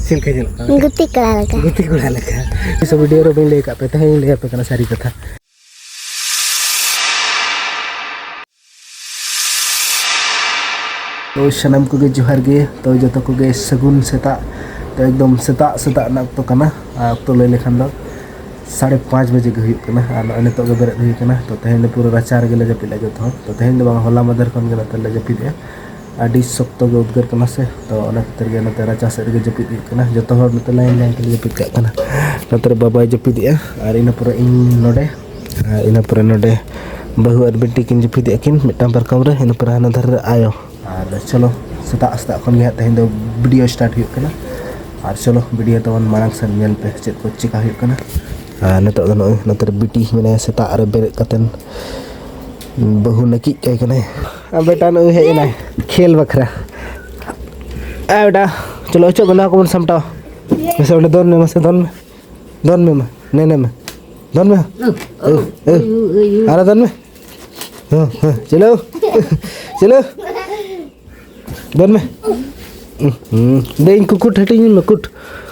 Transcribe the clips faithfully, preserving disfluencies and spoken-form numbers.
ᱪᱮᱫ ᱞᱮᱠᱟ ᱧᱮᱞᱚᱜ ᱠᱟᱱᱟ? ᱜᱩᱛᱤ ᱠᱚᱲᱟ ᱞᱮᱠᱟ᱾ ᱜᱩᱛᱤ ᱠᱚᱲᱟ ᱞᱮᱠᱟ᱾ ᱥᱮ ᱵᱷᱤᱰᱤᱭᱳ ᱨᱮ ᱵᱟᱹᱧ ᱞᱟᱹᱭ ᱟᱠᱟᱫ ᱯᱮ, ᱛᱮᱦᱮᱧ ᱤᱧ ᱞᱟᱹᱭ ᱟᱯᱮ ᱠᱟᱱᱟ ᱥᱟᱹᱨᱤ ᱠᱟᱛᱷᱟ᱾ ᱛᱚ ᱥᱟᱱᱟᱢ ᱠᱚᱜᱮ ᱡᱚᱦᱟᱨ ᱜᱮ᱾ ᱛᱚ ᱡᱚᱛᱚ ᱠᱚᱜᱮ ᱥᱟᱹᱜᱩᱱ ᱥᱮᱛᱟᱜ᱾ ᱛᱚ ᱮᱠᱫᱚᱢ ᱥᱮᱛᱟᱜ ᱥᱮᱛᱟᱜ ᱨᱮᱱᱟᱜ ᱚᱠᱛᱚ ᱠᱟᱱᱟ᱾ ᱟᱨ ᱚᱠᱛᱚ ᱞᱟᱹᱭ ᱞᱮᱠᱷᱟᱱ ᱫᱚ ᱥᱟᱲᱮ ᱯᱟᱸᱪ ᱵᱟᱡᱮ ᱜᱮ ᱦᱩᱭᱩᱜ ᱠᱟᱱᱟ᱾ ᱟᱨ ᱱᱚᱜᱼᱚᱭ ᱱᱤᱛᱚᱜ ᱜᱮ ᱵᱮᱨᱮᱫ ᱦᱩᱭ ᱠᱟᱱᱟ᱾ ᱛᱚ ᱛᱮᱦᱮᱧ ᱫᱚ ᱯᱩᱨᱟᱹ ᱨᱟᱪᱟ ᱨᱮᱜᱮ ᱞᱮ ᱡᱟᱹᱯᱤᱫ ᱞᱮᱫᱼᱟ ᱡᱚᱛᱚ ᱦᱚᱲ᱾ ᱛᱚ ᱛᱮᱦᱮᱧ ᱫᱚ ᱵᱟᱝ, ᱦᱚᱞᱟ ᱢᱟᱫᱷᱮᱨ ᱠᱷᱚᱱ ᱜᱮ ᱱᱚᱛᱮ ᱞᱮ ᱡᱟᱹᱯᱤᱫ ᱮᱫᱼᱟ᱾ ᱟᱹᱰᱤ ᱥᱚᱠᱛᱚ ᱜᱮ ᱩᱫᱽᱜᱟᱹᱨ ᱠᱟᱱᱟ ᱥᱮ, ᱛᱚ ᱚᱱᱟ ᱠᱷᱟᱹᱛᱤᱨ ᱜᱮ ᱱᱚᱛᱮ ᱨᱟᱪᱟ ᱥᱮᱫ ᱨᱮᱜᱮ ᱡᱟᱹᱯᱤᱫ ᱦᱩᱭᱩᱜ ᱠᱟᱱᱟ᱾ ᱡᱚᱛᱚ ᱦᱚᱲ ᱱᱚᱛᱮ ᱞᱟᱭᱤᱱ ᱞᱟᱭᱤᱱ ᱛᱮᱞᱮ ᱡᱟᱹᱯᱤᱫ ᱠᱟᱜ ᱠᱟᱱᱟ᱾ ᱱᱚᱛᱮ ᱨᱮ ᱵᱟᱵᱟᱭ ᱡᱟᱹᱯᱤᱫᱮᱜᱼᱟ, ᱟᱨ ᱤᱱᱟᱹ ᱯᱚᱨᱮ ᱤᱧ ᱱᱚᱰᱮ, ᱟᱨ ᱤᱱᱟᱹ ᱯᱚᱨᱮ ᱱᱚᱰᱮ ᱵᱟᱹᱦᱩ ᱟᱨ ᱵᱤᱴᱤ ᱠᱤᱱ ᱡᱟᱹᱯᱤᱫᱮᱜᱼᱟ ᱠᱤᱱ ᱢᱤᱫᱴᱟᱝ ᱯᱟᱨᱠᱚᱢ ᱨᱮ᱾ ᱤᱱᱟᱹ ᱯᱚᱨᱮ ᱦᱟᱱᱟ ᱫᱷᱟᱨᱮ ᱨᱮ ᱟᱭᱳ᱾ ᱟᱨ ᱪᱚᱞᱚ, ᱥᱮᱛᱟᱜ ᱥᱮᱛᱟᱜ ᱠᱷᱚᱱ ᱜᱮ ᱦᱟᱸᱜ ᱛᱮᱦᱮᱧ ᱫᱚ ᱵᱷᱤᱰᱤᱭᱳ ᱥᱴᱟᱨᱴ ᱦᱩᱭᱩᱜ ᱠᱟᱱᱟ᱾ ᱟᱨ ᱪᱚᱞᱚ, ᱵᱷᱤᱰᱤᱭᱳ ᱛᱟᱵᱚᱱ ᱢᱟᱲᱟᱝ ᱥᱮᱱ ᱧᱮᱞ ᱯᱮ ᱪᱮᱫ ᱠᱚ ᱪᱮᱠᱟ ᱦᱩᱭᱩᱜ ᱠᱟᱱᱟ᱾ ᱟᱨ ᱱᱤᱛᱚᱜ ᱫᱚ ᱱᱚᱜᱼᱚᱭ ᱱᱚᱛᱮ ᱨᱮ ᱵᱤᱴᱤ ᱢᱮᱱᱟᱭᱟ, ᱥᱮᱛᱟᱜ ᱨᱮ ᱵᱮᱨᱮᱫ ᱠᱟᱛᱮᱱ ᱵᱟᱹᱦᱩ ᱱᱟᱹᱠᱤᱡ ᱠᱟᱭ ᱠᱟᱱᱟᱭ᱾ ᱟᱨ ᱵᱮᱴᱟ ᱱᱩᱭ ᱦᱮᱡ ᱮᱱᱟᱭ ᱠᱷᱮᱞ ᱵᱟᱠᱷᱨᱟ᱾ ᱟᱨ ᱵᱮᱴᱟ, ᱪᱚᱞᱚ ᱚᱪᱚᱜ ᱢᱮ, ᱱᱚᱣᱟ ᱠᱚᱵᱚᱱ ᱥᱟᱢᱴᱟᱣᱟ᱾ ᱢᱟᱥᱮ ᱚᱸᱰᱮ ᱫᱚᱱ ᱢᱮ, ᱢᱟᱥᱮ ᱫᱚᱱ ᱢᱮ, ᱫᱚᱱ ᱢᱮ ᱢᱟ, ᱱᱮ ᱱᱮ ᱢᱮ, ᱫᱚᱱ ᱢᱮ᱾ ᱟᱨᱚ ᱫᱚᱱ ᱢᱮ᱾ ᱦᱮᱸ, ᱦᱮᱸ, ᱪᱚᱞᱚ᱾ ᱪᱚᱞᱚ᱾ ᱫᱚᱱ ᱢᱮ᱾ ᱦᱩᱸ, ᱫᱮ, ᱤᱧ ᱠᱩ-, ᱠᱩᱴ ᱦᱟᱹᱴᱤᱧ ᱟᱹᱧ ᱢᱮ, ᱠᱩᱴ᱾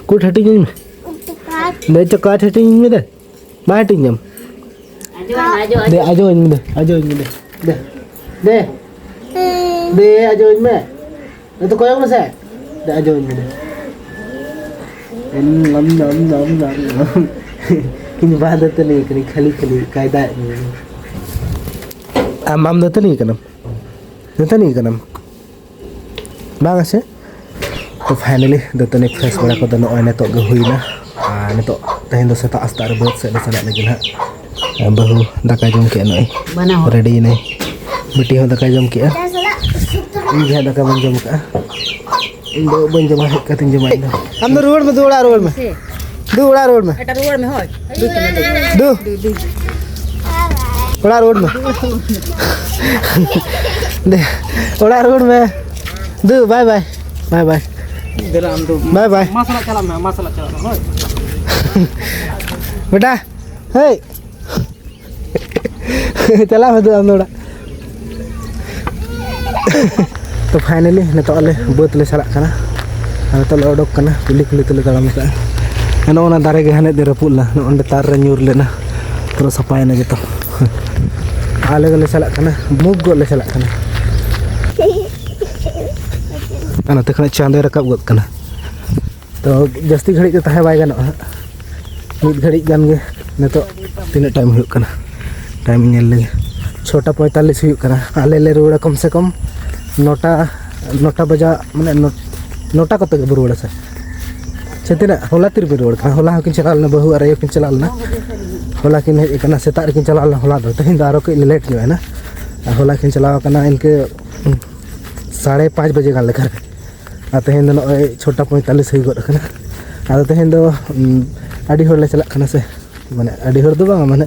ᱠᱩᱴ ᱦᱟᱹᱴᱤᱧ ᱟᱹᱧ ᱢᱮ᱾ ᱫᱮ, ᱪᱚ, ᱠᱟᱴ ᱦᱟᱹᱴᱤᱧ ᱟᱹᱧ ᱢᱮ, ᱫᱮ᱾ ᱢᱟ ᱦᱟᱹᱴᱤᱧ ᱧᱟᱢ᱾ ᱫᱮ, ᱟᱡᱚ ᱟᱹᱧ ᱢᱮ, ᱫᱮ, ᱟᱡᱚ ᱟᱹᱧ ᱢᱮ, ᱫᱮ᱾ ᱫᱮ᱾ ᱫᱮ, ᱟᱡᱚ ᱟᱹᱧ ᱢᱮ᱾ ᱱᱤᱛᱚᱜ ᱠᱚᱭᱚᱜ ᱢᱮᱥᱮ᱾ ᱫᱮ, ᱟᱡᱚᱢ ᱟᱹᱧ ᱢᱮ, ᱫᱮ᱾ ᱱᱟᱢ, ᱱᱟᱢ, ᱱᱟᱢ, ᱱᱟᱢ, ᱱᱟᱢ᱾ ᱤᱧ ᱵᱟᱝ ᱫᱟᱹᱛᱟᱹᱱᱤ ᱠᱟᱹᱱᱟᱹᱧ, ᱠᱷᱟᱹᱞᱤ, ᱠᱷᱟᱹᱞᱤ ᱠᱟᱭᱫᱟᱭᱮᱫ ᱢᱮᱭᱟ᱾ ᱟᱢ ᱵᱟᱢ ᱫᱟᱹᱛᱟᱹᱱᱤ ᱠᱟᱱᱟᱢ? ᱫᱟᱹᱛᱟᱹᱱᱤ ᱠᱟᱱᱟᱢ? ᱵᱟᱝ ᱥᱮ? ᱛᱚ, finally, ᱫᱟᱹᱛᱟᱹᱱᱤ fresh ᱵᱟᱲᱟ ᱠᱚᱫᱚ ᱱᱚᱜᱼᱚᱭ ᱱᱤᱛᱚᱜ ᱜᱮ ᱦᱩᱭᱱᱟ᱾ ᱟᱨ ᱱᱤᱛᱚᱜ, ᱛᱮᱦᱮᱧ ᱫᱚ ᱥᱮᱛᱟᱜ, ᱥᱮᱛᱟᱜ ᱨᱮ ᱵᱟᱹᱫᱽ ᱥᱮᱫ ᱞᱮ ᱪᱟᱞᱟᱜ ᱞᱟᱹᱜᱤᱫ ᱦᱟᱸᱜ᱾ ᱵᱟᱹᱦᱩ ᱫᱟᱠᱟ ᱡᱚᱢ ᱠᱮᱫ ᱱᱚᱜᱼᱚᱭ᱾ ᱵᱟᱱᱟ ᱦᱚᱲ᱾ ᱨᱮᱰᱤᱭᱮᱱᱟᱭ᱾ ᱵᱤᱴᱤ ᱦᱚᱸ ᱫᱟᱠᱟᱭ ᱡᱚᱢ ᱠᱮᱫᱼᱟ᱾ ᱤᱧ ᱜᱮ ᱦᱟᱸᱜ ᱫᱟᱠᱟ ᱵᱟᱹᱧ ᱡᱚᱢ ᱠᱟᱜᱼᱟ᱾ ᱤᱧ ᱫᱚ ᱵᱟᱹᱧ ᱡᱚᱢᱟ, ᱦᱮᱡ ᱠᱟᱛᱮᱧ ᱡᱚᱢᱟ ᱤᱧ ᱫᱚ᱾ ᱟᱢ ᱫᱚ ᱨᱩᱣᱟᱹᱲ ᱢᱮ, ᱫᱩ ᱚᱲᱟᱜ ᱨᱩᱣᱟᱹᱲ ᱢᱮ᱾ ᱫᱩ ᱚᱲᱟᱜ ᱨᱩᱣᱟᱹᱲ ᱢᱮ᱾ ᱮᱴᱟ ᱨᱩᱣᱟᱹᱲ ᱢᱮ, ᱦᱳᱭ᱾ ᱫᱩ᱾ ᱚᱲᱟᱜ ᱨᱩᱣᱟᱹᱲ ᱢᱮ᱾ ᱫᱮ, ᱚᱲᱟᱜ ᱨᱩᱣᱟᱹᱲ ᱢᱮ᱾ ᱫᱩ, bye bye᱾ Bye bye᱾ ᱫᱮᱞᱟ ᱟᱢ ᱫᱚ᱾ Bye bye᱾ ᱢᱟ ᱥᱟᱞᱟᱜ ᱪᱟᱞᱟᱜ ᱢᱮ, ᱢᱟ ᱥᱟᱞᱟᱜ ᱪᱟᱞᱟᱜ ᱢᱮ, ᱦᱳᱭ᱾ ᱵᱮᱴᱟ, ᱦᱮᱭ᱾ ᱪᱟᱞᱟᱜ ᱢᱮ ᱫᱩ ᱟᱢ ᱫᱚ ᱚᱲᱟᱜ᱾ ᱛᱚ, finally ᱱᱤᱛᱚᱜ ᱟᱞᱮ ᱵᱟᱹᱫᱽ ᱞᱮ ᱪᱟᱞᱟᱜ ᱠᱟᱱᱟ᱾ ᱟᱨ ᱱᱤᱛᱚᱜ ᱞᱮ ᱚᱰᱚᱠ ᱠᱟᱱᱟ, ᱠᱩᱞᱦᱤ ᱠᱩᱞᱦᱤ ᱛᱮᱞᱮ ᱛᱟᱲᱟᱢ ᱠᱟᱜᱼᱟ᱾ ᱱᱚᱜᱼᱚ ᱱᱟ ᱫᱟᱨᱮ ᱜᱮ ᱦᱟᱱᱮ ᱫᱤᱱ ᱨᱟᱹᱯᱩᱫ ᱞᱮᱱᱟ, ᱱᱚᱜᱼᱚ ᱱᱚᱸᱰᱮ ᱛᱟᱨ ᱨᱮ ᱧᱩᱨ ᱞᱮᱱᱟ, ᱯᱩᱨᱟᱹ ᱥᱟᱯᱷᱟᱭᱮᱱᱟ ᱡᱚᱛᱚ᱾ ᱟᱞᱮ ᱫᱚᱞᱮ ᱪᱟᱞᱟᱜ ᱠᱟᱱᱟ, ᱢᱩᱠ ᱜᱚᱜ ᱞᱮ ᱪᱟᱞᱟᱜ ᱠᱟᱱᱟ᱾ ᱟᱨ ᱱᱚᱛᱮ ᱠᱷᱚᱱᱟᱜ ᱪᱟᱸᱫᱚᱭ ᱨᱟᱠᱟᱵ ᱜᱚᱫ ᱠᱟᱱᱟ᱾ ᱛᱚ ᱡᱟᱹᱥᱛᱤ ᱜᱷᱟᱹᱲᱤᱡ ᱫᱚ ᱛᱟᱦᱮᱸ ᱵᱟᱭ ᱜᱟᱱᱚᱜᱼᱟ ᱦᱟᱸᱜ, ᱢᱤᱫ ᱜᱷᱟᱹᱲᱤᱡ ᱜᱟᱱ ᱜᱮ᱾ ᱱᱤᱛᱚᱜ ᱛᱤᱱᱟᱹᱜ ᱴᱟᱭᱤᱢ ᱦᱩᱭᱩᱜ ᱠᱟᱱᱟ? ᱴᱟᱭᱤᱢ ᱧᱮᱞ ᱞᱮᱜᱮ, ᱪᱷᱚᱴᱟ ᱯᱚᱸᱭᱛᱟᱞᱞᱤᱥ ᱦᱩᱭᱩᱜ ᱠᱟᱱᱟ᱾ ᱟᱞᱮ ᱞᱮ ᱨᱩᱣᱟᱹᱲᱟ ᱠᱚᱢ ᱥᱮ ᱠᱚᱢ ᱱᱚᱴᱟ, ᱱᱚᱴᱟ ᱵᱟᱡᱟ, ᱢᱟᱱᱮ ᱱᱚ-, ᱱᱚᱴᱟ ᱠᱚᱛᱮ ᱜᱮᱵᱚ ᱨᱩᱣᱟᱹᱲᱟ ᱥᱮ? ᱥᱮ ᱛᱤᱱᱟᱹᱜ? ᱦᱚᱞᱟ ᱛᱤᱨᱮ ᱯᱮ ᱨᱩᱣᱟᱹᱲ ᱠᱟᱱᱟ? ᱦᱚᱞᱟ ᱦᱚᱸᱠᱤᱱ ᱪᱟᱞᱟᱣ ᱞᱮᱱᱟ, ᱵᱟᱹᱦᱩ ᱟᱨ ᱟᱭᱳ ᱠᱤᱱ ᱪᱟᱞᱟᱣ ᱞᱮᱱᱟ᱾ ᱦᱚᱞᱟ ᱠᱤᱱ ᱦᱮᱡ ᱟᱠᱟᱱᱟ, ᱥᱮᱛᱟᱜ ᱨᱮᱠᱤᱱ ᱪᱟᱞᱟᱣ ᱞᱮᱱᱟ ᱦᱚᱞᱟ ᱫᱚ᱾ ᱛᱮᱦᱮᱧ ᱫᱚ ᱟᱨᱚ ᱠᱟᱹᱡ ᱞᱮ ᱞᱮᱴ ᱧᱚᱜ ᱮᱱᱟ᱾ ᱟᱨ ᱦᱚᱞᱟ ᱠᱤᱱ ᱪᱟᱞᱟᱣ ᱟᱠᱟᱱᱟ ᱤᱱᱠᱟᱹ ᱥᱟᱲᱮ ᱯᱟᱸᱪ ᱵᱟᱡᱮ ᱜᱟᱱ ᱞᱮᱠᱟ ᱨᱮ᱾ ᱟᱨ ᱛᱮᱦᱮᱧ ᱫᱚ ᱱᱚᱜᱼᱚᱭ ᱪᱷᱚᱴᱟ ᱯᱚᱸᱭᱛᱟᱞᱞᱤᱥ ᱦᱩᱭ ᱜᱚᱫ ᱟᱠᱟᱱᱟ᱾ ᱟᱫᱚ ᱛᱮᱦᱮᱧ ᱫᱚ, ᱩᱢ, ᱟᱹᱰᱤ ᱦᱚᱲ ᱞᱮ ᱪᱟᱞᱟᱜ ᱠᱟᱱᱟ ᱥᱮ, ᱢᱟᱱᱮ ᱟᱹᱰᱤ ᱦᱚᱲ ᱫᱚ ᱵᱟᱝ, ᱢᱟᱱᱮ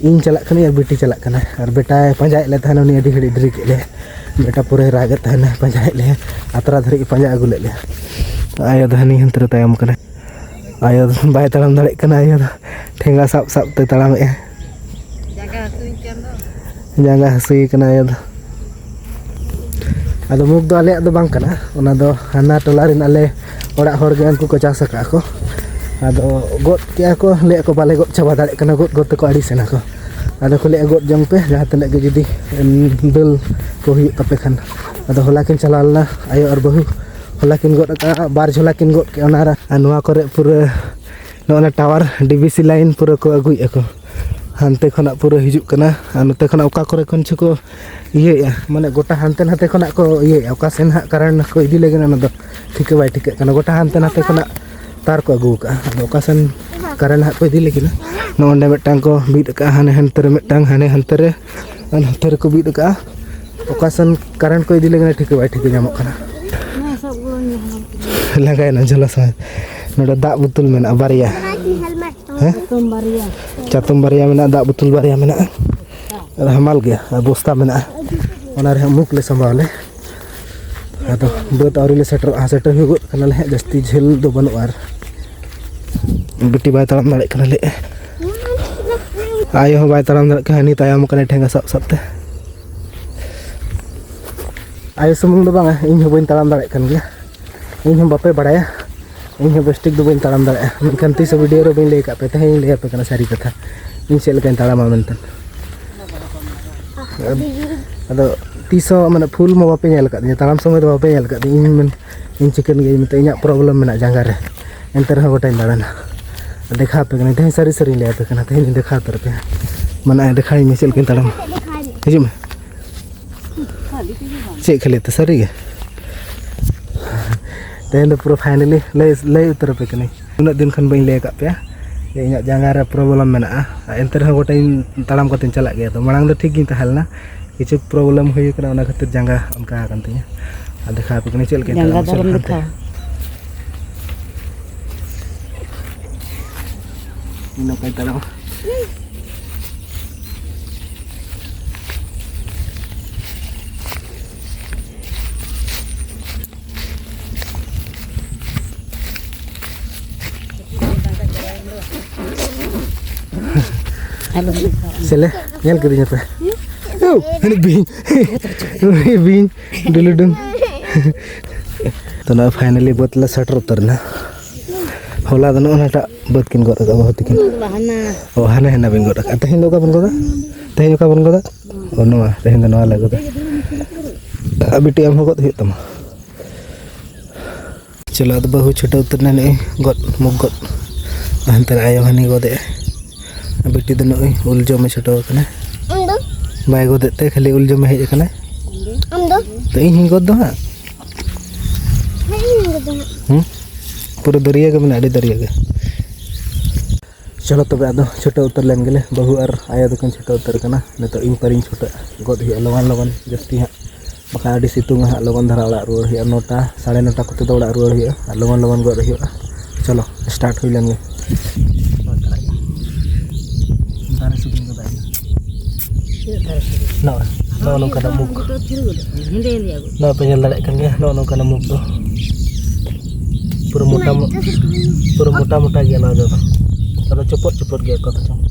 ᱤᱧ ᱪᱟᱞᱟᱜ ᱠᱟᱹᱱᱟᱹᱧ ᱟᱨ ᱵᱤᱴᱤ ᱪᱟᱞᱟᱜ ᱠᱟᱱᱟᱭ᱾ ᱟᱨ ᱵᱮᱴᱟᱭ ᱯᱟᱸᱡᱟᱭᱮᱫ ᱞᱮ ᱛᱟᱦᱮᱱᱟ, ᱩᱱᱤ ᱟᱹᱰᱤ ᱜᱷᱟᱹᱲᱤᱡ ᱰᱮᱨᱤ ᱠᱮᱫ ᱞᱮᱭᱟ᱾ ᱵᱮᱴᱟ ᱯᱩᱨᱟᱹᱭ ᱨᱟᱜᱮᱫ ᱛᱟᱦᱮᱱᱟ, ᱯᱟᱸᱡᱟᱭᱮᱫ ᱞᱮᱭᱟ, ᱟᱛᱨᱟ ᱫᱷᱟᱹᱨᱤᱡ ᱮ ᱯᱟᱸᱡᱟ ᱟᱹᱜᱩ ᱞᱮᱫ ᱞᱮᱭᱟ᱾ ᱟᱭᱳ ᱫᱚ ᱦᱟᱹᱱᱤ ᱦᱟᱱᱛᱮ ᱨᱮ ᱛᱟᱭᱚᱢ ᱠᱟᱱᱟᱭ᱾ ᱟᱭᱳ ᱫᱚ ᱵᱟᱭ ᱛᱟᱲᱟᱢ ᱫᱟᱲᱮᱭᱟᱜ ᱠᱟᱱᱟ, ᱟᱭᱳ ᱫᱚ ᱴᱷᱮᱸᱜᱟ ᱥᱟᱵ ᱥᱟᱵ ᱛᱮ ᱛᱟᱲᱟᱢᱮᱫᱼᱟᱭ᱾ ᱡᱟᱸᱜᱟ ᱦᱟᱹᱥᱩᱭᱮ ᱠᱟᱱᱟ ᱟᱭᱳ ᱫᱚ᱾ ᱟᱫᱚ ᱢᱩᱠ ᱫᱚ ᱟᱞᱮᱭᱟᱜ ᱫᱚ ᱵᱟᱝ ᱠᱟᱱᱟ, ᱚᱱᱟ ᱫᱚ ᱦᱟᱱᱟ ᱴᱚᱞᱟ ᱨᱮᱱ ᱟᱞᱮ ᱚᱲᱟᱜ ᱦᱚᱲ ᱜᱮ, ᱩᱱᱠᱩ ᱠᱚ ᱪᱟᱥ ᱟᱠᱟᱫᱼᱟ ᱠᱚ᱾ ᱟᱫᱚ ᱜᱚᱫ ᱠᱮᱜᱼᱟ ᱠᱚ, ᱞᱟᱹᱭᱮᱫ ᱠᱚ ᱵᱟᱞᱮ ᱜᱚᱫ ᱪᱟᱵᱟ ᱫᱟᱲᱮᱭᱟᱜ ᱠᱟᱱᱟ, ᱜᱚᱫ ᱜᱚᱫ ᱛᱮᱠᱚ ᱟᱹᱲᱤᱥ ᱮᱱᱟ ᱠᱚ᱾ ᱟᱫᱚ ᱠᱚ ᱞᱟᱹᱭᱮᱫᱼᱟ ᱜᱚᱫ ᱡᱚᱝ ᱯᱮ, ᱡᱟᱦᱟᱸ ᱛᱤᱱᱟᱹᱜ ᱜᱮ ᱡᱩᱫᱤ, ᱩᱢ, ᱫᱟᱹᱞ ᱠᱚ ᱦᱩᱭᱩᱜ ᱛᱟᱯᱮ ᱠᱷᱟᱱ᱾ ᱟᱫᱚ ᱦᱚᱞᱟ ᱠᱤᱱ ᱪᱟᱞᱟᱣ ᱞᱮᱱᱟ, ᱟᱭᱳ ᱟᱨ ᱵᱟᱹᱦᱩ ᱦᱚᱞᱟ ᱠᱤᱱ ᱜᱚᱫ ᱟᱠᱟᱫᱼᱟ, ᱵᱟᱨ ᱡᱷᱚᱞᱟ ᱠᱤᱱ ᱜᱚᱫ ᱠᱮᱜᱼᱟ ᱚᱱᱟ ᱨᱮ᱾ ᱟᱨ ᱱᱚᱣᱟ ᱠᱚᱨᱮ ᱯᱩᱨᱟᱹ ᱱᱚᱜᱼᱚ ᱱᱟ tower D B C line ᱯᱩᱨᱟᱹ ᱠᱚ ᱟᱹᱜᱩᱭᱮᱫᱼᱟ ᱠᱚ, ᱦᱟᱱᱛᱮ ᱠᱷᱚᱱᱟᱜ ᱯᱩᱨᱟᱹ ᱦᱤᱡᱩᱜ ᱠᱟᱱᱟ᱾ ᱟᱨ ᱱᱚᱛᱮ ᱠᱷᱚᱱᱟᱜ ᱚᱠᱟ ᱠᱚᱨᱮ ᱠᱷᱚᱱ ᱪᱚ ᱠᱚ ᱤᱭᱟᱹᱭᱮᱫᱼᱟ, ᱢᱟᱱᱮ ᱜᱚᱴᱟ ᱦᱟᱱᱛᱮ ᱱᱟᱛᱮ ᱠᱷᱚᱱᱟᱜ ᱠᱚ ᱤᱭᱟᱹᱭᱮᱫᱼᱟ᱾ ᱚᱠᱟ ᱥᱮᱱ ᱦᱟᱸᱜ ᱠᱟᱨᱮᱱᱴ ᱠᱚ ᱤᱫᱤ ᱞᱟᱹᱜᱤᱫ, ᱚᱱᱟ ᱫᱚ ᱴᱷᱤᱠᱟᱹ ᱵᱟᱭ ᱴᱷᱤᱠᱟᱹᱜ ᱠᱟᱱᱟ᱾ ᱜᱚᱴᱟ ᱦᱟᱱᱛᱮ ᱱᱟᱛᱮ ᱠᱷᱚᱱᱟᱜ ᱛᱟᱨ ᱠᱚ ᱟᱹᱜᱩ ᱟᱠᱟᱫᱼᱟ, ᱟᱫᱚ ᱚᱠᱟ ᱥᱮᱱ ᱠᱟᱨᱮᱱᱴ ᱦᱟᱸᱜ ᱠᱚ ᱤᱫᱤ ᱞᱟᱹᱜᱤᱫ, ᱱᱚᱜᱼᱚ ᱱᱚᱸᱰᱮ ᱢᱤᱫᱴᱟᱝ ᱠᱚ ᱵᱤᱫ ᱟᱠᱟᱫᱼᱟ, ᱦᱟᱱᱮ ᱦᱟᱱᱛᱮ ᱨᱮ ᱢᱤᱫᱴᱟᱝ, ᱦᱟᱱᱮ ᱦᱟᱱᱛᱮ ᱨᱮ, ᱟᱨ ᱱᱚᱛᱮ ᱨᱮᱠᱚ ᱵᱤᱫ ᱟᱠᱟᱫᱼᱟ᱾ ᱚᱠᱟ ᱥᱮᱱ ᱠᱟᱨᱮᱱᱴ ᱠᱚ ᱤᱫᱤ ᱞᱟᱹᱜᱤᱫ ᱴᱷᱤᱠᱟᱹ ᱵᱟᱭ ᱴᱷᱤᱠᱟᱹ ᱧᱟᱢᱚᱜ ᱠᱟᱱᱟ᱾ ᱞᱟᱸᱜᱟᱭᱮᱱᱟ ᱡᱷᱚᱞᱟ ᱥᱚᱢᱚᱭ᱾ ᱱᱚᱰᱮ ᱫᱟᱜ ᱵᱳᱛᱚᱞ ᱢᱮᱱᱟᱜᱼᱟ ᱵᱟᱨᱭᱟ᱾ ᱦᱮᱸ? ᱪᱟᱛᱚᱢ ᱵᱟᱨᱭᱟ᱾ ᱪᱟᱛᱚᱢ ᱵᱟᱨᱭᱟ ᱢᱮᱱᱟᱜᱼᱟ, ᱫᱟᱜ ᱵᱳᱛᱚᱞ ᱵᱟᱨᱭᱟ ᱢᱮᱱᱟᱜᱼᱟ᱾ ᱟᱨ ᱦᱟᱢᱟᱞ ᱜᱮᱭᱟ, ᱟᱨ ᱵᱚᱥᱛᱟ ᱢᱮᱱᱟᱜᱼᱟ᱾ ᱚᱱᱟ ᱨᱮᱦᱟᱸᱜ ᱢᱩᱠ ᱞᱮ ᱥᱟᱢᱵᱟᱣ ᱟᱞᱮ᱾ ᱟᱫᱚ ᱵᱟᱹᱫᱽ ᱟᱹᱣᱨᱤ ᱞᱮ ᱥᱮᱴᱮᱨᱚᱜᱼᱟ, ᱥᱮᱴᱮᱨ ᱦᱩᱭ ᱜᱚᱫ ᱠᱟᱱᱟᱞᱮ ᱦᱟᱸᱜ, ᱡᱟᱹᱥᱛᱤ ᱡᱷᱟᱹᱞ ᱫᱚ ᱵᱟᱹᱱᱩᱜᱼᱟ᱾ ᱟᱨ ᱵᱤᱴᱤ ᱵᱟᱭ ᱛᱟᱲᱟᱢ ᱫᱟᱲᱮᱭᱟᱜ ᱠᱟᱱᱟ ᱞᱮ᱾ ᱟᱭᱳ ᱦᱚᱸ ᱵᱟᱭ ᱛᱟᱲᱟᱢ ᱫᱟᱲᱮᱭᱟᱜ ᱠᱟᱱᱟ, ᱦᱟᱹᱱᱤ ᱛᱟᱭᱚᱢ ᱠᱟᱱᱟᱭ ᱴᱷᱮᱸᱜᱟ ᱥᱟᱵ ᱥᱟᱵ ᱛᱮ᱾ ᱟᱭᱳ ᱥᱩᱢᱩᱝ ᱫᱚ ᱵᱟᱝᱟ, ᱤᱧ ᱦᱚᱸ ᱵᱟᱹᱧ ᱛᱟᱲᱟᱢ ᱫᱟᱲᱮᱭᱟᱜ ᱠᱟᱱ ᱜᱮᱭᱟ᱾ ᱤᱧ ᱦᱚᱸ ᱵᱟᱯᱮ ᱵᱟᱲᱟᱭᱟ, ᱤᱧ ᱦᱚᱸ ᱵᱮᱥ ᱴᱷᱤᱠ ᱫᱚ ᱵᱟᱹᱧ ᱛᱟᱲᱟᱢ ᱫᱟᱲᱮᱭᱟᱜᱼᱟ, ᱢᱮᱱᱠᱷᱟᱱ ᱛᱤᱥ ᱦᱚᱸ ᱵᱷᱤᱰᱤᱭᱳ ᱨᱮ ᱵᱟᱹᱧ ᱞᱟᱹᱭ ᱟᱠᱟᱫ ᱯᱮ, ᱛᱮᱦᱮᱧ ᱤᱧ ᱞᱟᱹᱭ ᱟᱯᱮ ᱠᱟᱱᱟ ᱥᱟᱹᱨᱤ ᱠᱟᱛᱷᱟ, ᱤᱧ ᱪᱮᱫ ᱞᱮᱠᱟᱧ ᱛᱟᱲᱟᱢᱟ ᱢᱮᱱᱛᱮ᱾ ᱟᱫᱚ ᱛᱤᱥ ᱦᱚᱸ ᱢᱟᱱᱮ ᱯᱷᱩᱞ ᱢᱟ ᱵᱟᱯᱮ ᱧᱮᱞ ᱟᱠᱟᱫᱤᱧᱟ, ᱛᱟᱲᱟᱢ ᱥᱚᱢᱚᱭ ᱫᱚ ᱵᱟᱯᱮ ᱧᱮᱞ ᱟᱠᱟᱫᱤᱧᱟ, ᱤᱧ ᱢᱮᱱ ᱤᱧ ᱪᱤᱠᱟᱹᱱ ᱜᱤᱭᱟᱹᱧ ᱢᱮᱱᱛᱮ, ᱤᱧᱟᱹᱜ ᱯᱨᱚᱵᱞᱮᱢ ᱢᱮᱱᱟᱜᱼᱟ ᱡᱟᱸᱜᱟ ᱨᱮ, ᱮᱱᱛᱮ ᱨᱮᱦᱚᱸ ᱜᱚᱴᱟᱧ ᱫᱟᱬᱟᱱᱟ᱾ ᱫᱮᱠᱷᱟᱣ ᱟᱯᱮ ᱠᱟᱹᱱᱟᱹᱧ, ᱛᱮᱦᱮᱧ ᱥᱟᱹᱨᱤ ᱥᱟᱹᱨᱤᱧ ᱞᱟᱹᱭ ᱟᱯᱮ ᱠᱟᱱᱟ, ᱛᱮᱦᱮᱧ ᱤᱧ ᱫᱮᱠᱷᱟᱣ ᱩᱛᱟᱹᱨ ᱟᱯᱮᱭᱟ᱾ ᱢᱟᱱᱮ ᱫᱮᱠᱷᱟᱣ ᱤᱧ ᱢᱮ ᱪᱮᱫ ᱞᱮᱠᱟᱧ ᱛᱟᱲᱟᱢᱟ᱾ ᱦᱤᱡᱩᱜ ᱢᱮ᱾ ᱪᱮᱫ ᱠᱷᱟᱹᱞᱤ ᱛᱮ ᱥᱟᱹᱨᱤ ᱜᱮ? ᱛᱮᱦᱮᱧ ᱫᱚ ᱯᱩᱨᱟᱹ ᱯᱷᱟᱭᱱᱟᱞᱤ ᱞᱟᱹᱭ, ᱞᱟᱹᱭ ᱩᱛᱟᱹᱨ ᱟᱯᱮ ᱠᱟᱹᱱᱟᱹᱧ᱾ ᱩᱱᱟᱹᱜ ᱫᱤᱱ ᱠᱷᱚᱱ ᱵᱟᱹᱧ ᱞᱟᱹᱭ ᱟᱠᱟᱫ ᱯᱮᱭᱟ ᱡᱮ ᱤᱧᱟᱹᱜ ᱡᱟᱸᱜᱟ ᱨᱮ ᱯᱨᱚᱵᱞᱮᱢ ᱢᱮᱱᱟᱜᱼᱟ, ᱟᱨ ᱮᱱᱛᱮ ᱨᱮᱦᱚᱸ ᱜᱚᱴᱟᱧ ᱛᱟᱲᱟᱢ ᱠᱟᱛᱮᱧ ᱪᱟᱞᱟᱜ ᱜᱮᱭᱟ᱾ ᱛᱚ ᱢᱟᱲᱟᱝ ᱫᱚ ᱴᱷᱤᱠ ᱜᱤᱧ ᱛᱟᱦᱮᱸ ᱞᱮᱱᱟ, ᱠᱤᱪᱷᱩ ᱯᱨᱚᱵᱞᱮᱢ ᱦᱩᱭ ᱟᱠᱟᱱᱟ, ᱚᱱᱟ ᱠᱷᱟᱹᱛᱤᱨ ᱡᱟᱸᱜᱟ ᱚᱱᱠᱟ ᱟᱠᱟᱱ ᱛᱤᱧᱟᱹ᱾ ᱟᱨ ᱫᱮᱠᱷᱟᱣ ᱟᱯᱮ ᱠᱟᱹᱱᱟᱹᱧ ᱪᱮᱫ ᱞᱮᱠᱟᱧ ᱡᱟᱸᱜᱟ ᱛᱟᱲᱟᱢᱟ ᱫᱚ ᱥᱮᱱ ᱟᱞᱚᱢ ᱠᱷᱟᱱᱛᱮ᱾ ᱫᱮᱠᱷᱟᱣᱟ᱾ ᱤᱧ ᱱᱚᱝᱠᱟᱧ ᱛᱟᱲᱟᱢᱟ᱾ ᱟᱞᱚᱢ ᱫᱮᱠᱷᱟᱣᱟ᱾ ᱥᱮᱞᱮ, ᱧᱮᱞ ᱠᱤᱫᱤᱧᱟ ᱯᱮ? ᱳ, ᱦᱟᱹᱱᱤ ᱵᱤᱧ᱾ ᱩᱱᱤ ᱵᱤᱧ, ᱰᱩᱞᱩᱰᱩᱝ᱾ ᱛᱚ, ᱱᱚᱜᱼᱚᱭ ᱯᱷᱟᱭᱱᱟᱞᱤ ᱵᱟᱹᱫᱽ ᱞᱮ ᱥᱮᱴᱮᱨ ᱩᱛᱟᱹᱨ ᱮᱱᱟ᱾ ᱦᱚᱞᱟ ᱫᱚ ᱱᱚᱜᱼᱚ ᱱᱟᱴᱟᱜ ᱵᱟᱹᱫᱽ ᱠᱤᱱ ᱜᱚᱫ ᱟᱠᱟᱫ ᱵᱟᱹᱦᱩ ᱛᱟᱹᱠᱤᱱ᱾ ᱵᱟᱦᱟᱱᱟ᱾ ᱚ, ᱦᱟᱱᱮ ᱦᱟᱱᱟ ᱵᱤᱱ ᱜᱚᱫ ᱟᱠᱟᱫ᱾ ᱛᱮᱦᱮᱧ ᱫᱚ ᱚᱠᱟ ᱵᱚᱱ ᱜᱚᱫᱟ? ᱛᱮᱦᱮᱧ ᱚᱠᱟ ᱵᱚᱱ ᱜᱚᱫᱟ? ᱚ, ᱱᱚᱣᱟ᱾ ᱛᱮᱦᱮᱧ ᱫᱚ ᱱᱚᱣᱟ ᱞᱮ ᱜᱚᱫᱟ᱾ ᱟᱨ ᱵᱤᱴᱤ, ᱟᱢ ᱦᱚᱸ ᱜᱚᱫ ᱦᱩᱭᱩᱜ ᱛᱟᱢᱟ᱾ ᱪᱚᱞᱚ, ᱟᱫᱚ ᱵᱟᱹᱦᱩ ᱪᱷᱩᱴᱟᱹᱣ ᱩᱛᱟᱹᱨ ᱮᱱᱟ ᱱᱤᱭᱟᱹ ᱜᱚᱫ, ᱢᱩᱠ ᱜᱚᱫ᱾ ᱦᱟᱱᱛᱮ ᱨᱮ ᱟᱭᱳ ᱦᱟᱹᱱᱤ ᱜᱚᱫᱮᱜᱼᱟᱭ᱾ ᱟᱨ ᱵᱤᱴᱤ ᱫᱚ ᱱᱩᱭ ᱩᱞ ᱡᱚᱢᱮ ᱪᱷᱩᱴᱟᱹᱣ ᱟᱠᱟᱱᱟ᱾ ᱟᱢ ᱫᱚ? ᱵᱟᱭ ᱜᱚᱫᱮᱫ ᱛᱮ ᱠᱷᱟᱹᱞᱤ ᱩᱞ ᱡᱚᱢᱮ ᱦᱮᱡ ᱟᱠᱟᱱᱟᱭ᱾ ᱟᱢ ᱫᱚ? ᱛᱚ ᱤᱧ ᱦᱚᱧ ᱜᱚᱫ ᱫᱚ ᱦᱟᱸᱜ᱾ ᱦᱮᱸ, ᱤᱧ ᱜᱚᱫ ᱫᱚ ᱦᱟᱸᱜ᱾ ᱦᱩᱸ? ᱯᱩᱨᱟᱹ ᱫᱟᱹᱨᱭᱟᱹ ᱜᱮ ᱢᱮᱱᱟᱜᱼᱟ, ᱟᱹᱰᱤ ᱫᱟᱹᱨᱭᱟᱹ ᱜᱮ᱾ ᱪᱚᱞᱚ ᱛᱚᱵᱮ ᱟᱫᱚ ᱪᱷᱩᱴᱟᱹᱣ ᱩᱛᱟᱹᱨ ᱞᱮᱱ ᱜᱮᱞᱮ, ᱵᱟᱹᱦᱩ ᱟᱨ ᱟᱭᱳ ᱫᱚᱠᱤᱱ ᱪᱷᱩᱴᱟᱹᱣ ᱩᱛᱟᱹᱨ ᱠᱟᱱᱟ᱾ ᱱᱤᱛᱚᱜ ᱤᱧ ᱯᱟᱹᱨᱤᱧ ᱪᱷᱩᱴᱟᱹᱜᱼᱟ, ᱜᱚᱫ ᱦᱩᱭᱩᱜᱼᱟ ᱞᱚᱜᱚᱱ ᱞᱚᱜᱚᱱ, ᱡᱟᱹᱥᱛᱤ ᱦᱟᱸᱜ ᱵᱟᱠᱷᱟᱱ ᱟᱹᱰᱤ ᱥᱤᱛᱩᱝ ᱦᱟᱸᱜ, ᱞᱚᱜᱚᱱ ᱫᱷᱟᱨᱟ ᱚᱲᱟᱜ ᱨᱩᱣᱟᱹᱲ ᱦᱩᱭᱩᱜᱼᱟ, ᱱᱚᱴᱟ, ᱥᱟᱲᱮ ᱱᱚᱴᱟ ᱠᱚᱛᱮ ᱫᱚ ᱚᱲᱟᱜ ᱨᱩᱣᱟᱹᱲ ᱦᱩᱭᱩᱜᱼᱟ, ᱟᱨ ᱞᱚᱜᱚᱱ ᱞᱚᱜᱚᱱ ᱜᱚᱫ ᱦᱩᱭᱩᱜᱼᱟ᱾ ᱪᱚᱞᱚ, ᱥᱴᱟᱨᱴ ᱦᱩᱭ ᱞᱮᱱ ᱜᱮ᱾ ᱫᱟᱨᱮ ᱥᱩᱫᱷᱩᱧ ᱜᱚᱫᱟ ᱤᱧ᱾ ᱱᱚᱜᱼᱚᱭ, ᱱᱚᱜᱼᱚ ᱱᱚᱝᱠᱟᱱᱟᱜ ᱢᱩᱠ᱾ ᱱᱚᱣᱟ ᱯᱮ ᱧᱮᱞ ᱫᱟᱲᱮᱭᱟᱜ ᱠᱟᱱ ᱜᱮᱭᱟ, ᱱᱚᱜᱼᱚ ᱱᱚᱝᱠᱟᱱᱟᱜ ᱢᱩᱠ ᱫᱚ᱾ ᱯᱩᱨᱟᱹ ᱢᱚᱴᱟ ᱢᱚ-, ᱯᱩᱨᱟᱹ ᱢᱚᱴᱟ ᱢᱚᱴᱟ ᱜᱮᱭᱟ ᱱᱚᱣᱟ ᱫᱚ᱾ ᱟᱫᱚ ᱪᱚᱯᱚᱫ ᱪᱚᱯᱚᱫ ᱜᱮᱭᱟ ᱚᱠᱟ ᱠᱚᱪᱚᱝ᱾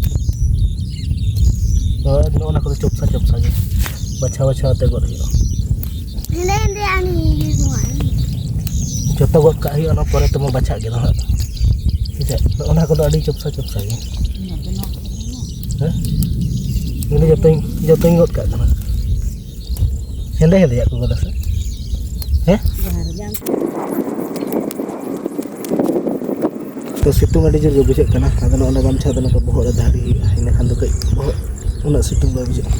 ᱱᱚᱜᱼᱚ ᱱᱚᱣᱟ ᱠᱚᱫᱚ ᱪᱚᱯᱥᱟ ᱪᱚᱯᱥᱟ ᱜᱮ᱾ ᱵᱟᱪᱷᱟᱣ ᱵᱟᱪᱷᱟᱣ ᱛᱮ ᱜᱚᱫ ᱦᱩᱭᱩᱜᱼᱟ᱾ ᱦᱮᱸᱫᱮ ᱦᱮᱸᱫᱮ ᱟᱨ ᱱᱤᱞᱤ ᱱᱚᱣᱟ᱾ ᱡᱚᱛᱚ ᱜᱚᱫ ᱠᱟᱜ ᱦᱩᱭᱩᱜᱼᱟ, ᱚᱱᱟ ᱯᱚᱨᱮ ᱛᱮᱢᱟ ᱵᱟᱪᱷᱟᱜ ᱜᱮ ᱱᱟᱦᱟᱜ᱾ ᱦᱮᱸ ᱥᱮ? ᱚᱱᱟ ᱠᱚᱫᱚ ᱟᱹᱰᱤ ᱪᱚᱯᱥᱟ ᱪᱚᱯᱥᱟ ᱜᱮ᱾ ᱦᱮᱸ? ᱤᱧ ᱫᱚ ᱡᱚᱛᱚᱧ, ᱡᱚᱛᱚᱧ ᱜᱚᱫ ᱠᱟᱜ ᱠᱟᱱᱟ᱾ ᱦᱮᱸᱫᱮ ᱦᱮᱸᱫᱮᱭᱟᱜ ᱠᱚ ᱜᱚᱫᱟ ᱥᱮ? ᱦᱮᱸ? ᱛᱚ, ᱥᱤᱛᱩᱝ ᱟᱹᱰᱤ ᱡᱳᱨ ᱜᱮ ᱵᱩᱡᱷᱟᱹᱜ ᱠᱟᱱᱟ᱾ ᱟᱫᱚ ᱱᱚᱜᱼᱚ ᱱᱚᱣᱟ ᱜᱟᱢᱪᱷᱟ ᱫᱚ ᱱᱚᱝᱠᱟ ᱵᱚᱦᱚᱜ ᱨᱮ ᱫᱟᱦᱲᱤ ᱦᱩᱭᱩᱜᱼᱟ, ᱤᱱᱟᱹ ᱠᱷᱟᱱ ᱫᱚ ᱠᱟᱹᱡ ᱵᱚᱦᱚᱜ ᱩᱱᱟᱹᱜ ᱥᱤᱛᱩᱝ ᱵᱟᱭ ᱵᱩᱡᱷᱟᱹᱜᱼᱟ᱾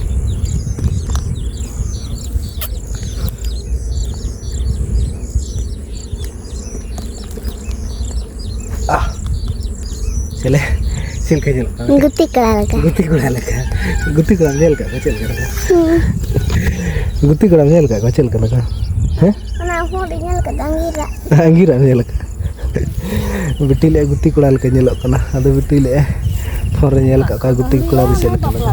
ᱟᱦ! ᱪᱮᱞᱮ, ᱪᱮᱫ ᱞᱮᱠᱟ ᱧᱮᱞᱚᱜ ᱠᱟᱱᱟ? ᱜᱩᱛᱤ ᱠᱚᱲᱟ ᱞᱮᱠᱟ᱾ ᱜᱩᱛᱤ ᱠᱚᱲᱟ ᱞᱮᱠᱟ᱾ ᱜᱩᱛᱤ ᱠᱚᱲᱟᱢ ᱧᱮᱞ ᱠᱟᱜ ᱠᱚᱣᱟ ᱪᱮᱫ ᱞᱮᱠᱟ ᱞᱮᱠᱟ? ᱦᱩᱸ᱾ ᱜᱩᱛᱤ ᱠᱚᱲᱟᱢ ᱧᱮᱞ ᱠᱟᱜ ᱠᱚᱣᱟ ᱪᱮᱫ ᱞᱮᱠᱟ ᱞᱮᱠᱟ? ᱦᱮᱸ? ᱚᱱᱟ ᱦᱚᱲ ᱧᱮᱞ ᱠᱟᱫᱟ, ᱟᱸᱜᱤᱨᱟᱜ᱾ ᱟᱸᱜᱤᱨᱟᱜ ᱧᱮᱞ ᱠᱟᱜ᱾ ᱵᱤᱴᱤ ᱞᱟᱹᱭ ᱜᱩᱛᱤ ᱠᱚᱲᱟ ᱞᱮᱠᱟ ᱧᱮᱞᱚᱜ ᱠᱟᱱᱟ᱾ ᱟᱫᱚ ᱵᱤᱴᱤ ᱞᱟᱹᱭ ᱯᱷᱳᱱ ᱨᱮ ᱧᱮᱞ ᱠᱟᱜ ᱠᱚᱣᱟ ᱜᱩᱛᱤ ᱠᱚᱲᱟ ᱫᱚ ᱪᱮᱫ ᱞᱮᱠᱟ ᱞᱮᱠᱟ᱾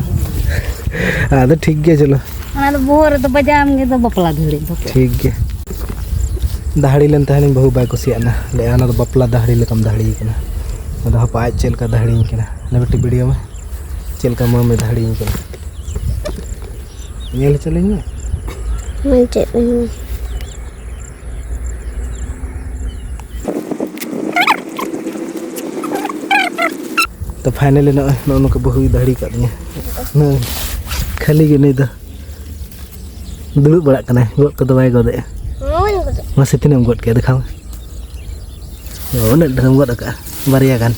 ᱟᱫᱚ ᱴᱷᱤᱠ ᱜᱮᱭᱟ, ᱪᱚᱞᱚ᱾ ᱚᱱᱟ ᱫᱚ ᱵᱚᱦᱚᱜ ᱨᱮᱫᱚ ᱵᱟᱡᱟᱣᱟᱢ ᱜᱮ ᱫᱚ ᱵᱟᱯᱞᱟ ᱫᱷᱟᱹᱨᱤᱡ ᱫᱚ᱾ ᱴᱷᱤᱠ ᱜᱮᱭᱟ᱾ ᱫᱟᱦᱲᱤ ᱞᱮᱱ ᱛᱟᱦᱮᱱᱤᱧ, ᱵᱟᱹᱦᱩ ᱵᱟᱭ ᱠᱩᱥᱤᱭᱟᱜ ᱱᱟ᱾ ᱞᱟᱹᱭᱟ, "ᱚᱱᱟ ᱫᱚ ᱵᱟᱯᱞᱟ ᱫᱟᱦᱲᱤ ᱞᱮᱠᱟᱢ ᱫᱟᱦᱲᱤ ᱠᱟᱱᱟ᱾" ᱟᱫᱚ ᱦᱟᱯᱟ ᱟᱡ ᱪᱮᱫ ᱞᱮᱠᱟ ᱫᱟᱦᱲᱤᱧ ᱠᱟᱱᱟ᱾ ᱞᱟᱹᱭ, "ᱵᱤᱴᱤ ᱵᱷᱤᱰᱤᱭᱳ ᱢᱮ, ᱪᱮᱫ ᱞᱮᱠᱟ ᱢᱟᱢᱮ ᱫᱟᱦᱲᱤᱧ ᱠᱟᱱᱟ?" ᱧᱮᱞ ᱦᱚᱪᱚ ᱞᱤᱧ ᱢᱮ᱾ ᱢᱟ ᱪᱮᱫ ᱤᱧ ᱛᱚ finally ᱱᱚᱜᱼᱚᱭ ᱱᱚᱜᱼᱚ ᱱᱚᱝᱠᱟ ᱵᱟᱹᱦᱩᱭ ᱫᱟᱦᱲᱤ ᱠᱟᱫ ᱞᱤᱧᱟ᱾ ᱱᱚᱜᱼᱚᱭ ᱠᱷᱟᱹᱞᱤ ᱜᱮ ᱱᱩᱭ ᱫᱚ᱾ ᱫᱩᱲᱩᱵ ᱵᱟᱲᱟᱜ ᱠᱟᱱᱟᱭ, ᱜᱚᱫ ᱠᱚᱫᱚ ᱵᱟᱭ ᱜᱚᱫᱮᱜᱼᱟ᱾ ᱦᱳᱭ, ᱜᱚᱫᱚᱜ᱾ ᱢᱟᱥᱮ, ᱛᱤᱱᱟᱹᱜ ᱮᱢ ᱜᱚᱫ ᱠᱮᱜᱼᱟ? ᱫᱮᱠᱷᱟᱣ ᱢᱮ᱾ ᱚ, ᱩᱱᱟᱹᱜ ᱰᱷᱮᱨᱮᱢ ᱜᱚᱫ ᱟᱠᱟᱜᱼᱟ, ᱵᱟᱨᱭᱟ ᱜᱟᱱ᱾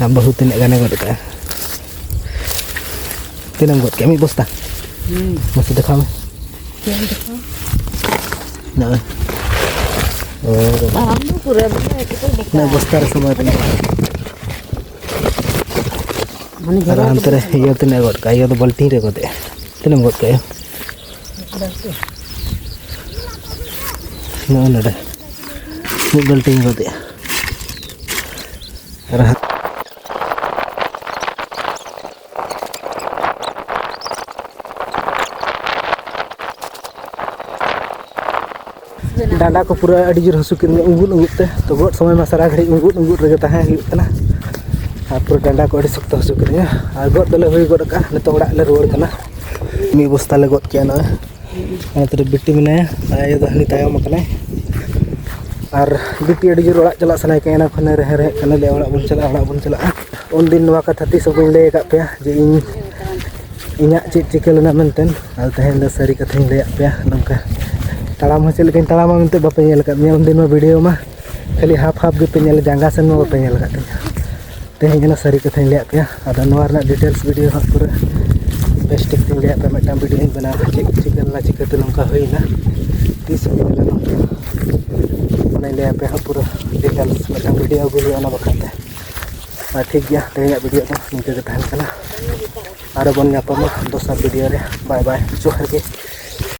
ᱟᱢ ᱵᱟᱹᱦᱩ ᱛᱤᱱᱟᱹᱜ ᱜᱟᱱᱮ ᱜᱚᱫ ᱟᱠᱟᱜᱼᱟ? ᱛᱤᱱᱟᱹᱜ ᱮᱢ ᱜᱚᱫ ᱠᱮᱜᱼᱟ? ᱢᱤᱫ ᱵᱚᱥᱛᱟ? ᱦᱩᱸ᱾ ᱢᱟᱥᱮ ᱫᱮᱠᱷᱟᱣ ᱢᱮ᱾ ᱪᱮᱫ ᱮᱢ ᱫᱮᱠᱷᱟᱣᱟ? ᱱᱚᱜᱼᱚᱭ᱾ ᱚ, ᱵᱟᱵᱟ᱾ ᱟᱢ ᱫᱚ ᱯᱩᱨᱟᱹ ᱵᱚᱞᱮ ᱪᱤᱠᱟᱹ ᱫᱮᱠᱷᱟᱣᱟ? ᱱᱚᱣᱟ ᱵᱚᱥᱛᱟ ᱨᱮ ᱥᱚᱢᱚᱭ ᱨᱮ᱾ ᱢᱟᱱᱮ ᱟᱨ ᱡᱷᱟᱨᱟ ᱦᱟᱱᱛᱮ ᱨᱮ ᱠᱚᱫᱚ ᱤᱭᱟᱹ ᱛᱤᱱᱟᱹᱜ ᱮ ᱜᱚᱫ ᱠᱟᱜᱼᱟ? ᱤᱭᱟᱹ ᱫᱚ ᱵᱟᱹᱞᱴᱤᱱ ᱨᱮ ᱜᱚᱫ ᱮᱜᱼᱟ᱾ ᱛᱤᱱᱟᱹᱜ ᱮᱢ ᱜᱚᱫ ᱠᱟᱜᱼᱟ? ᱱᱚᱜᱼᱚ ᱱᱚᱰᱮ ᱢᱤᱫ ᱵᱟᱹᱞᱴᱤᱱ ᱜᱚᱫᱮᱜᱼᱟ᱾ ᱟᱨ ᱦᱟᱸᱜ ᱰᱟᱸᱰᱟ ᱠᱚ ᱯᱩᱨᱟᱹ ᱟᱹᱰᱤ ᱡᱳᱨ ᱦᱟᱹᱥᱩ ᱠᱮᱫᱤᱧᱟ ᱩᱸᱜᱩᱫ ᱩᱸᱜᱩᱫ ᱛᱮ᱾ ᱛᱚ, ᱜᱚᱫ ᱥᱚᱢᱚᱭ ᱢᱟ ᱥᱟᱨᱟ ᱜᱷᱟᱹᱲᱤᱡ ᱩᱸᱜᱩᱫ ᱩᱸᱜᱩᱫ ᱨᱮᱜᱮ ᱛᱟᱦᱮᱸ ᱦᱩᱭᱩᱜ ᱠᱟᱱᱟ᱾ ᱟᱨ ᱯᱩᱨᱟᱹ ᱰᱟᱸᱰᱟ ᱠᱚ ᱟᱹᱰᱤ ᱥᱚᱠᱛᱚ ᱦᱟᱹᱥᱩ ᱠᱮᱫᱤᱧᱟ᱾ ᱟᱨ ᱜᱚᱫ ᱫᱚᱞᱮ ᱦᱩᱭ ᱜᱚᱫ ᱟᱠᱟᱫᱼᱟ, ᱱᱤᱛᱚᱜ ᱚᱲᱟᱜ ᱞᱮ ᱨᱩᱣᱟᱹᱲ ᱠᱟᱱᱟ᱾ ᱢᱤᱫ ᱵᱚᱥᱛᱟ ᱞᱮ ᱜᱚᱫ ᱠᱮᱜᱼᱟ ᱱᱚᱜᱼᱚᱭ᱾ ᱚᱱᱟ ᱛᱮᱨᱮ ᱵᱤᱴᱤ ᱢᱮᱱᱟᱭᱟ, ᱟᱨ ᱟᱭᱳ ᱫᱚ ᱦᱟᱹᱱᱤ ᱛᱟᱭᱚᱢ ᱟᱠᱟᱱᱟᱭ᱾ ᱟᱨ ᱵᱤᱴᱤ ᱟᱹᱰᱤ ᱡᱳᱨ ᱚᱲᱟᱜ ᱪᱟᱞᱟᱜ ᱥᱟᱱᱟᱭᱮ ᱠᱟᱱᱟ, ᱮᱱᱟ ᱠᱷᱚᱱᱮ ᱨᱮᱦᱮ ᱨᱮᱦᱮᱫ ᱠᱟᱱᱟ, ᱞᱟᱹᱭᱟ ᱚᱲᱟᱜ ᱵᱚᱱ ᱪᱟᱞᱟᱜᱼᱟ, ᱚᱲᱟᱜ ᱵᱚᱱ ᱪᱟᱞᱟᱜᱼᱟ᱾ ᱩᱱᱫᱤᱱ ᱱᱚᱣᱟ ᱠᱟᱛᱷᱟ ᱛᱤᱥ ᱦᱚᱸ ᱵᱟᱹᱧ ᱞᱟᱹᱭ ᱟᱠᱟᱫ ᱯᱮᱭᱟ ᱡᱮ ᱤᱧ, ᱤᱧᱟᱹᱜ ᱪᱮᱫ ᱪᱤᱠᱟᱹ ᱞᱮᱱᱟ ᱢᱮᱱᱛᱮ᱾ ᱟᱨ ᱛᱮᱦᱮᱧ ᱫᱚ ᱥᱟᱹᱨᱤ ᱠᱟᱛᱷᱟᱧ ᱞᱟᱹᱭᱟᱫ ᱯᱮᱭᱟ, ᱱᱚᱝᱠᱟ ᱛᱟᱲᱟᱢ ᱦᱚᱸ ᱪᱮᱫ ᱞᱮᱠᱟᱧ ᱛᱟᱲᱟᱢᱟ ᱢᱮᱱᱛᱮ ᱵᱟᱯᱮ ᱧᱮᱞ ᱟᱠᱟᱫ ᱛᱤᱧᱟ᱾ ᱩᱱᱫᱤᱱ ᱢᱟ ᱵᱷᱤᱰᱤᱭᱳ ᱢᱟ ᱠᱷᱟᱹᱞᱤ ᱦᱟᱯ ᱦᱟᱯ ᱜᱮᱯᱮ ᱧᱮᱞᱟ, ᱡᱟᱸᱜᱟ ᱥᱮᱱ ᱢᱟ ᱵᱟᱯᱮ ᱧᱮᱞ ᱟᱠᱟᱫ ᱛᱤᱧᱟ᱾ ᱛᱮᱦᱮᱧ ᱚᱱᱟ ᱥᱟᱹᱨᱤ ᱠᱟᱛᱷᱟᱧ ᱞᱟᱹᱭᱟᱫ ᱯᱮᱭᱟ᱾ ᱟᱫᱚ ᱱᱚᱣᱟ ᱨᱮᱱᱟᱜ ᱰᱤᱴᱮᱞᱥ ᱵᱷᱤᱰᱤᱭᱳ ᱦᱟᱸᱜ ᱯᱩᱨᱟᱹ ᱵᱮᱥ ᱴᱷᱤᱠ ᱛᱮᱧ ᱞᱟᱹᱭᱟᱫ ᱯᱮᱭᱟ᱾ ᱢᱤᱫᱴᱟᱝ ᱵᱷᱤᱰᱤᱭᱳᱧ ᱵᱮᱱᱟᱣᱟ, ᱪᱮᱫ ᱪᱤᱠᱟᱹ ᱞᱮᱱᱟ, ᱪᱤᱠᱟᱹᱛᱮ ᱱᱚᱝᱠᱟ ᱦᱩᱭᱱᱟ, ᱛᱤᱥ ᱦᱩᱭ ᱞᱮᱱᱟ ᱱᱚᱝᱠᱟ, ᱚᱱᱟᱧ ᱞᱟᱹᱭᱟᱫ ᱯᱮᱭᱟ ᱦᱟᱸᱜ ᱯᱩᱨᱟᱹ ᱰᱤᱴᱮᱞᱥ᱾ ᱢᱤᱫᱴᱟᱝ ᱵᱷᱤᱰᱤᱭᱳ ᱟᱹᱜᱩ ᱦᱩᱭᱩᱜᱼᱟ ᱚᱱᱟ ᱵᱟᱠᱷᱨᱟ ᱛᱮ᱾ ᱟᱨ ᱴᱷᱤᱠ ᱜᱮᱭᱟ, ᱛᱮᱦᱮᱧᱟᱜ ᱵᱷᱤᱰᱤᱭᱳ ᱫᱚ ᱱᱤᱝᱠᱟᱹ ᱜᱮ ᱛᱟᱦᱮᱱ ᱠᱟᱱᱟ᱾ ᱟᱨᱚ ᱵᱚᱱ ᱧᱟᱯᱟᱢᱟ ᱫᱚᱥᱟᱨ ᱵᱷᱤᱰᱤᱭᱳ ᱨᱮ᱾ ᱵᱟᱭ ᱵᱟᱭ, ᱡᱚᱦᱟᱨ ᱜᱮ᱾